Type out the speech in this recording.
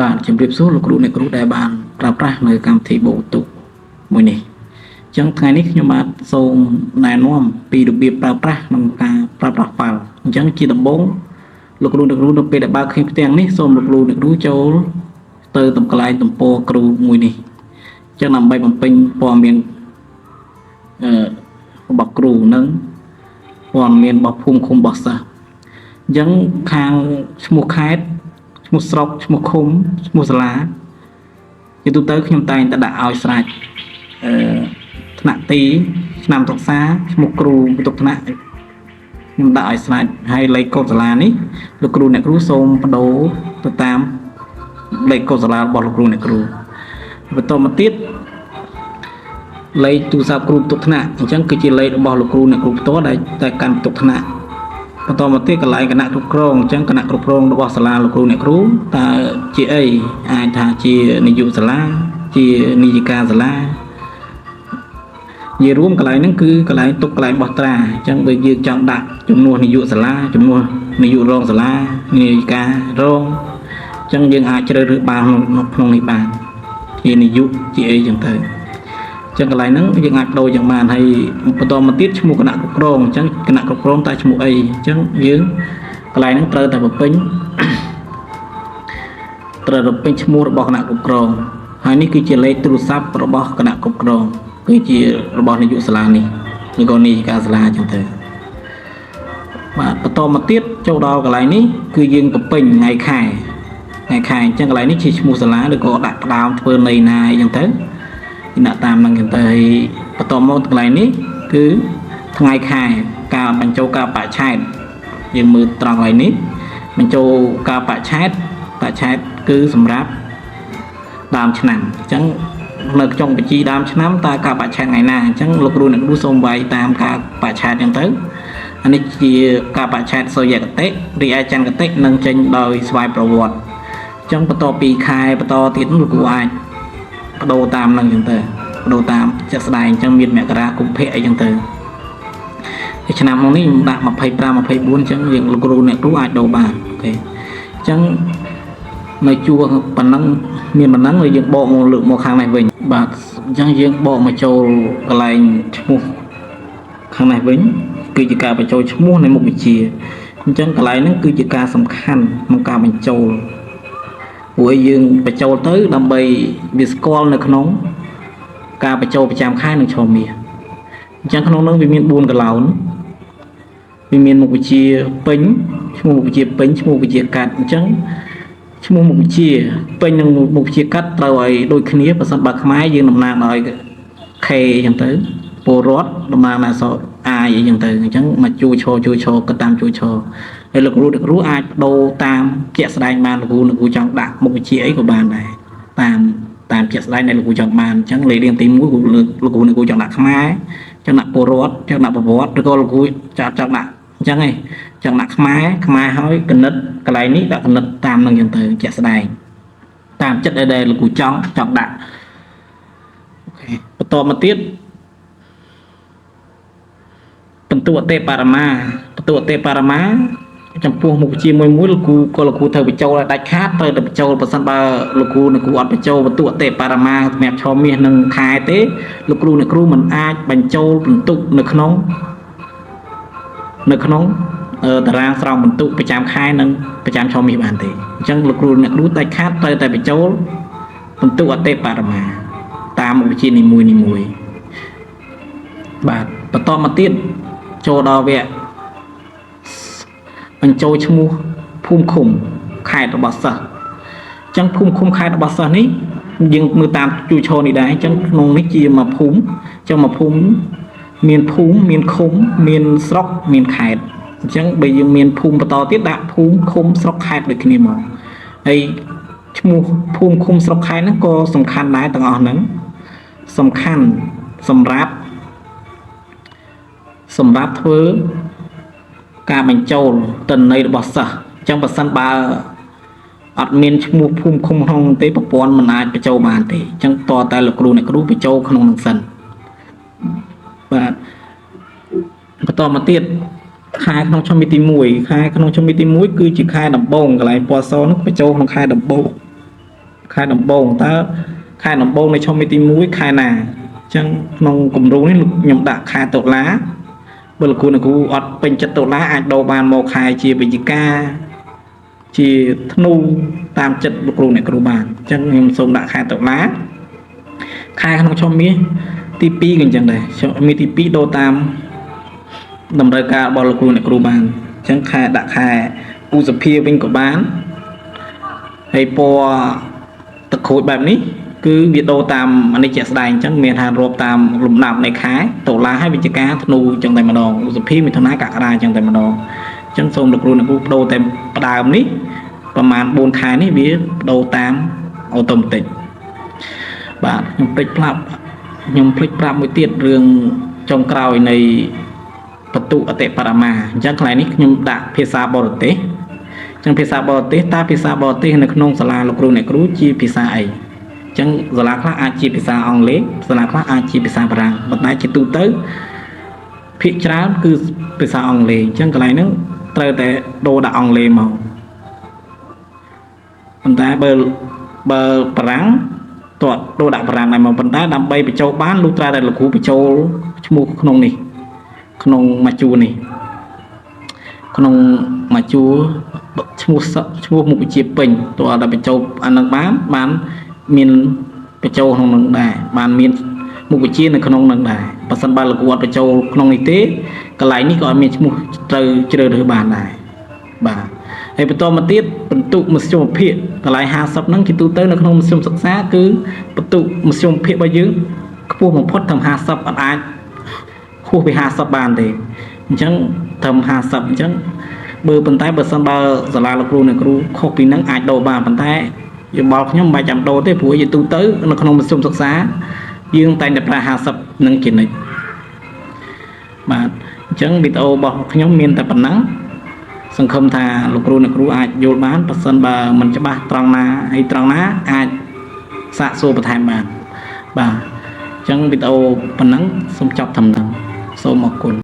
បាទជំរាបសួរលោកគ្រូអ្នកគ្រូដែលបានប្រើប្រាស់នៅកម្មវិធីបូកបន្ទុកមួយនេះអញ្ចឹងថ្ងៃនេះខ្ញុំបាទសូមណែនាំពីរបៀបប្រើប្រាស់ក្នុងការប្រើប្រាស់ file អញ្ចឹងជាដំបូងលោកគ្រូអ្នកគ្រូនៅពេលដែលបើកឃើញផ្ទាំងនេះសូមលោកគ្រូអ្នកគ្រូចូលទៅតំកន្លែងទំព័រគ្រូមួយនេះអញ្ចឹងដើម្បីបំពេញព័ត៌មានអឺរបស់គ្រូនិងព័ត៌មានរបស់ភូមិឃុំរបស់សិស្សអញ្ចឹងខាងឈ្មោះខេត្តឈ្មោះស្រុកឈ្មោះឃុំឈ្មោះសាលាជាទូទៅខ្ញុំតែងតែដាក់ឲ្យស្រេចអឺថ្នាក់ទីឆ្នាំសិក្សាឈ្មោះគ្រូបន្ទុកថ្នាក់ខ្ញុំដាក់ឲ្យស្រេចហើយលេខកូដសាលានេះលោកគ្រូអ្នកគ្រូសូមបដូរទៅតាមលេខកូដសាលារបស់លោកគ្រូអ្នកគ្រូបន្តមកទៀតលេខទូរស័ព្ទគ្រូបន្ទុកថ្នាក់អញ្ចឹងគឺជាលេខរបស់លោកគ្រូអ្នកគ្រូផ្ទាល់ដែលតែកាន់បន្ទុកថ្នាក់បន្តមកទៀតកន្លែងគណៈគ្រប់គ្រងអញ្ចឹងគណៈគ្រប់គ្រងរបស់សាលាលោកគ្រូអ្នកគ្រូតើជាអីអាចថាជានាយកសាលាជានាយិកាសាលានិយាយរួមកន្លែងហ្នឹងគឺកន្លែងទុកកន្លែងបោះត្រាអញ្ចឹងបើយើងចង់ដាក់ជំនួសនាយកសាលាជំនួសនាយករងសាលានាយិការងអញ្ចឹងយើងអាចជ្រើសរើសបានក្នុងនេះបានជានាយកជាអីចឹងទៅអញ្ចឹងកន្លែងហ្នឹងយើងអាចបដូរយ៉ាងបានហើយបន្តមកទៀតឈ្មោះគណៈគ្រប់គ្រងអញ្ចឹងគណៈគ្រប់គ្រងតើឈ្មោះអីអញ្ចឹងយើងកន្លែងហ្នឹងត្រូវតែបំពេញត្រូវបំពេញឈ្មោះរបស់គណៈគ្រប់គ្រងហើយនេះគឺជាលេខទូរស័ព្ទរបស់គណៈគ្រប់គ្រងគឺជារបស់នាយកសាលានេះឬក៏នាយិកាសាលាអញ្ចឹងទៅបាទបន្តមកទៀតចូលដល់កន្លែងនេះគឺយើងបំពេញថ្ងៃខែថ្ងៃខែអញ្ចឹងកន្លែងនេះជាឈ្មោះសាលាឬក៏ដាក់ផ្ដើមធ្វើនៃណាអញ្ចឹងទៅដាក់តាមហ្នឹងអញ្ចឹងទៅហើយបន្តមកកន្លែងនេះគឺថ្ងៃខែការបញ្ចូលការបច្ឆេទយើងមើលត្រង់កន្លែងនេះបញ្ចូលការបច្ឆេទបច្ឆេទគឺសម្រាប់ដើមឆ្នាំអញ្ចឹងនៅក្នុងបញ្ជីដើមឆ្នាំតើការបច្ឆេទថ្ងៃណាអញ្ចឹងលោកគ្រូអ្នកគ្រូសូមវាយតាមការបច្ឆេទអញ្ចឹងទៅអានេះជាការបច្ឆេទសូរ្យគតិរីឯចន្ទគតិនឹងចេញដោយស្វ័យប្រវត្តិអញ្ចឹងបន្ទាប់ពីខែបន្តទៀតលោកគ្រូអាចបដូរតាមនឹងអញ្ចឹងទៅបដូរតាមជាក់ស្ដែងអញ្ចឹងមានមករាកុម្ភៈអីចឹងទៅហើយឆ្នាំក្នុងនេះខ្ញុំដាក់25 24អញ្ចឹងយើងលោកគ្រូអ្នកគ្រូអាចដូរបាន OK អញ្ចឹងនៅជួរប៉ុណ្ណឹងមានប៉ុណ្ណឹងហើយយើងបកមកលើកមកខាងនេះវិញបាទអញ្ចឹងយើងបកមកចូលកន្លែងឈ្មោះខាងនេះវិញគឺជាការបញ្ចូលឈ្មោះនៃមុខវិជ្ជាអញ្ចឹងកន្លែងហ្នឹងគឺជាការសំខាន់ក្នុងការបញ្ចូលព្រោះយើងបញ្ចូលទៅដើម្បីវាស្គាល់នៅក្នុងការបញ្ចូលប្រចាំខែនិងឆមាសអញ្ចឹងក្នុងនោះវាមាន4កឡោនវាមានមុខវិជ្ជាពេញឈ្មោះមុខវិជ្ជាពេញឈ្មោះវិជ្ជាកាត់អញ្ចឹងឈ្មោះមុខវិជ្ជាពេញនិងមុខវិជ្ជាកាត់ត្រូវឲ្យដូចគ្នាបើសិនបើខ្មែរយើងតំណាងឲ្យ K អញ្ចឹងទៅពលរដ្ឋតំណាងឲ្យអក្សរ I អីចឹងទៅអញ្ចឹងមកជួឈជួឈក៏តាមជួឈហើយលោកគ្រូលោកគ្រូអាចបដូរតាមជាក់ស្ដែងបានលោកគ្រូលោកគ្រូចង់ដាក់មុខវិជ្ជាអីក៏បានដែរតាមតាមជាក់ស្ដែងដែលលោកគ្រូចង់បានអញ្ចឹងលេខរៀងទី1គ្រូលោកគ្រូលោកគ្រូចង់ដាក់ខ្មែរចង់ដាក់ពលរដ្ឋចង់ដាក់ប្រវត្តិឬក៏លោកគ្រូចង់ចង់ដាក់អញ្ចឹងឯងចង់ដាក់ខ្មែរខ្មែរហើយគណិតកន្លែងនេះដាក់គណិតតាមនឹងអញ្ចឹងទៅជាក់ស្ដែងតាមចិត្តដែលលោកគ្រូចង់ចង់ដាក់ OK បន្តមកទៀតបន្ទុអតិបរមាបន្ទុអតិបរមាចំពោះមុខវិជ្ជាមួយមួយលោកគ្រូក៏លោកគ្រូត្រូវបញ្ចូលឲ្យដាច់ខាតត្រូវតែបញ្ចូលបើសិនបើលោកគ្រូអ្នកគ្រូអត់បញ្ចូលបន្ទុអតិបរមាសម្រាប់ឆមាសនិងខែទេលោកគ្រូអ្នកគ្រូមិនអាចបញ្ចូលបន្ទុកនៅក្នុងតារាងស្រោមបន្ទុកប្រចាំខែនិងប្រចាំឆមាសបានទេអញ្ចឹងលោកគ្រូអ្នកគ្រូដាច់ខាតត្រូវតែបញ្ចូលបន្ទុកអតិបរមាតាមមុខវិជ្ជានីមួយនីមួយបាទបន្តមកទៀតចូលដល់វគ្គបញ្ចូលឈ្មោះភូមិឃុំខេត្តរបស់សិស្សអញ្ចឹងភូមិឃុំខេត្តរបស់សិស្សនេះយើងមើលតាមជួរឈរនេះដែរអញ្ចឹងក្នុងនេះជាមួយភូមិអញ្ចឹងមួយភូមិមានភូមិមានឃុំមានស្រុកមានខេត្តអញ្ចឹងបើយើងមានភូមិបន្តទៀតដាក់ភូមិឃុំស្រុកខេត្តដូចគ្នាមកហើយឈ្មោះភូមិឃុំស្រុកខេត្តហ្នឹងក៏សំខាន់ដែរទាំងអស់ហ្នឹងសំខាន់សម្រាប់សម្រាប់ធ្វើការបញ្ចូលទិន្នន័យរបស់សិស្សអញ្ចឹងបើសិនបើអត់មានឈ្មោះភូមិឃុំក្នុងទេប្រព័ន្ធមិនអាចបញ្ចូលបានទេអញ្ចឹងតតែលោកគ្រូអ្នកគ្រូបញ្ចូលក្នុងនឹងសិនបាទបន្តមកទៀតខែក្នុងឆមាសទី1ខែក្នុងឆមាសទី1គឺជាខែដំបូងកន្លែងពណ៌សនោះបញ្ចូលក្នុងខែដំបូង ខែដំបូងតើខែដំបូងនៃឆមាសទី1ខែណាអញ្ចឹងក្នុងគម្រោងនេះខ្ញុំដាក់ខែតុលាបើលោកគ្រូអ្នកគ្រូអត់ពេញចិត្តតុលាអាចដូរបានមកខែជាវិច្ឆិកាជាធ្នូតាមចិត្តលោកគ្រូអ្នកគ្រូបានអញ្ចឹងខ្ញុំសូមដាក់ខែតុលាខែក្នុងឆមាសទី2ក៏អញ្ចឹងដែរឆមាសទី2ដូរតាមតម្រូវការរបស់លោកគ្រូអ្នកគ្រូបានអញ្ចឹងខែដាក់ខែឧសភាវិញក៏បានហើយពណ៌ទឹកក្រូចបែបនេះគឺវាដូរតាមអានេះជាក់ស្ដែងអញ្ចឹងមានថារាប់តាមលំដាប់នៃខែតុលាហើយវិច្ឆិកាធ្នូអញ្ចឹងតែម្ដងឧសភាមិថុនាកក្កដាអញ្ចឹងតែម្ដងអញ្ចឹងសូមលោកគ្រូអ្នកគ្រូបដូរតែផ្ដើមនេះប្រហែល4ខែនេះវាបដូរតាម automatic បាទខ្ញុំភ្លេចប្រាប់ខ្ញុំភ្លេចប្រាប់មួយទៀតរឿងចុងក្រោយនៃបន្ទុអតិបរមាអញ្ចឹងកន្លែងនេះខ្ញុំដាក់ភាសាបរទេសអញ្ចឹងភាសាបរទេសតើភាសាបរទេសនៅក្នុងសាលាលោកគ្រូអ្នកគ្រូជាភាសាអីអញ្ចឹងសាលាខ្លះអាចជាភាសាអង់គ្លេសសាលាខ្លះអាចជាភាសាបារាំងប៉ុន្តែជាទូទៅភាគច្រើនគឺភាសាអង់គ្លេសអញ្ចឹងកន្លែងហ្នឹងត្រូវតែដូរដាក់អង់គ្លេសមកប៉ុន្តែបើបារាំងតើដូរដាក់បារាំងដែរមកប៉ុន្តែដើម្បីបញ្ចូលបានលុះត្រាតែលោកគ្រូបញ្ចូលឈ្មោះក្នុងនេះក្នុងមួយជួរនេះក្នុងមួយជួរឈ្មោះឈ្មោះមុខវិជ្ជាពេញតើតែបញ្ចូលអានឹងបានបានមានបញ្ចូលក្នុងនឹងដែរបានមានមុខវិជ្ជានៅក្នុងនឹងដែរបើសិនបើលោកគ្រូអត់បញ្ចូលក្នុងនេះទេកន្លែងនេះក៏អត់មានឈ្មោះត្រូវជ្រើសរើសបានដែរបាទហើយបន្តមកទៀតបន្ទុកមធ្យមភាគកន្លែង50ហ្នឹងជាទូទៅនៅក្នុងមធ្យមសិក្សាគឺបន្ទុកមធ្យមភាគរបស់យើងខ្ពស់បំផុតត្រឹម50អត់អាចហួសពី50បានទេអញ្ចឹងត្រឹម50អញ្ចឹងបើប៉ុន្តែបើសិនបើសាលាលោកគ្រូអ្នកគ្រូខុសពីហ្នឹងអាចដូរបានប៉ុន្តែយោបល់ខ្ញុំមិនបាច់ចាំដូរទេព្រោះជាទូទៅនៅក្នុងមធ្យមសិក្សាយើងតែងតែប្រើ50នឹងជានិច្ចបាទអញ្ចឹងវីដេអូរបស់ខ្ញុំមានតែប៉ុណ្ណឹងសង្ឃឹមថាលោកគ្រូអ្នកគ្រូអាចយល់បានប្រសិនបើមិនច្បាស់ត្រង់ណាហើយត្រង់ណាអាចសាកសួរបន្ថែមបានបាទអញ្ចឹងវីដេអូប៉ុណ្ណឹងសូមចប់ត្រឹមហ្នឹងសូមអរគុណ។